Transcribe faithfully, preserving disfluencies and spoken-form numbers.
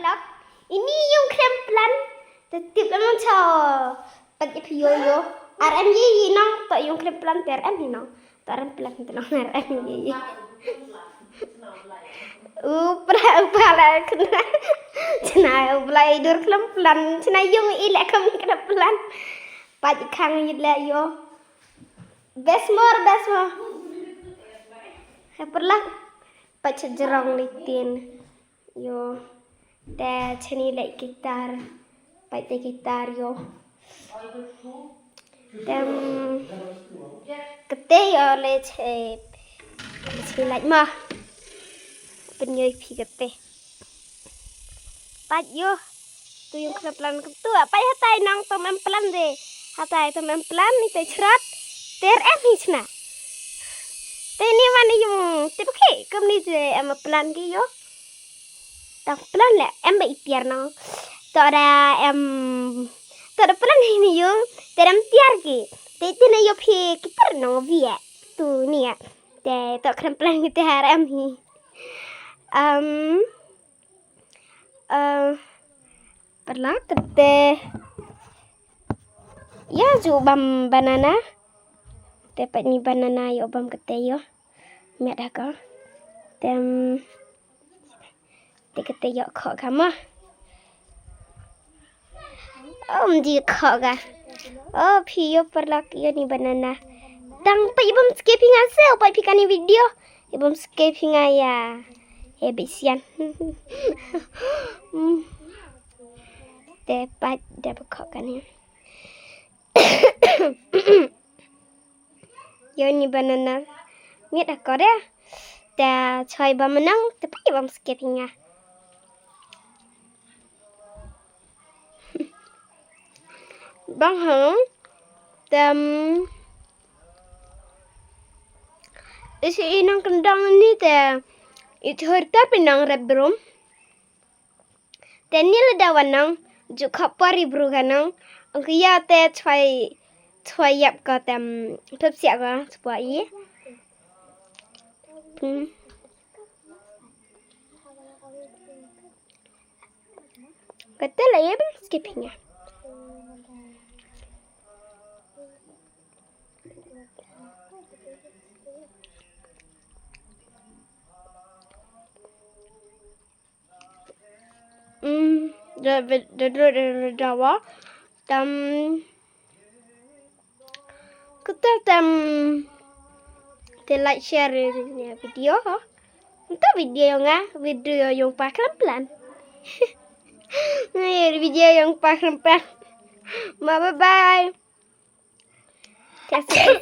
Lap, ini yung khlem plan. Te tip lamang cho. Pat ïa phi yo yo. Ar em ye ye nong, to yung khlem plan te ar em ye nong. To ar em plan te nong ar em ye ye. U pla, u pla khna. Chna u pla i dur khlem plan. Chna yung i le kham khlem plan. Pat i khang i le yo. Bes mor, bes mor. He pyrlak. Pat cha jrong ni tin. Yo. Te chani le guitar. Pat te guitar yo. Tem kete yo le che. Chani le ma. Pynyoh phi kete. Pat yo. Tu yung khlem plan kum tu. Pat hatai nang tom em plan de. Hatai tom em plan ni te chrat. Ter em hi chna. Te ni man yung. Te pake kum ni te em plan ki yo. Tang plan le em ba i tiar nang. To da em. To da plan hi ni yung. Te da em tiar ki. Te te na yo phi ki tar nang vie. Tu ni ya. Te to khlem plan ki te har em hi. Um, uh, pyrlak kete. Ya ju bam banana. Te pat ni banana yo bam kete yo. Miat ha ko. Tem. Te kete yo kho ka ma. Om ji kho ka. Oh, phi yo pyrlak yo ni banana. Tang pat i bam skip hi nga se, pat phi kani video. I bam skip hi nga ya. He bisian. Hmm. Te pat da ba kho kani. Yo ni banana. Miat ako de. Te choi ba menang, te pai bam skip hi nga. Bang hang. Tem. Isi inang kendang ni te. I choi ter pinang rep brum. Te ni le da wanang, ju khap pari bru ganang. Ang kya te chwai, chwai yap ka tem, pep siak ka, chwa i. Hmm. Kata la yap, skip hi nga. Mm, da, da, da, da, da, da, wa. Tam. Kuta tam. Te like, share ni video ha. Nta video nga, video yung pa khlem plan. Ni video yung pa khlem plan. Ma, bye bye. Thanks for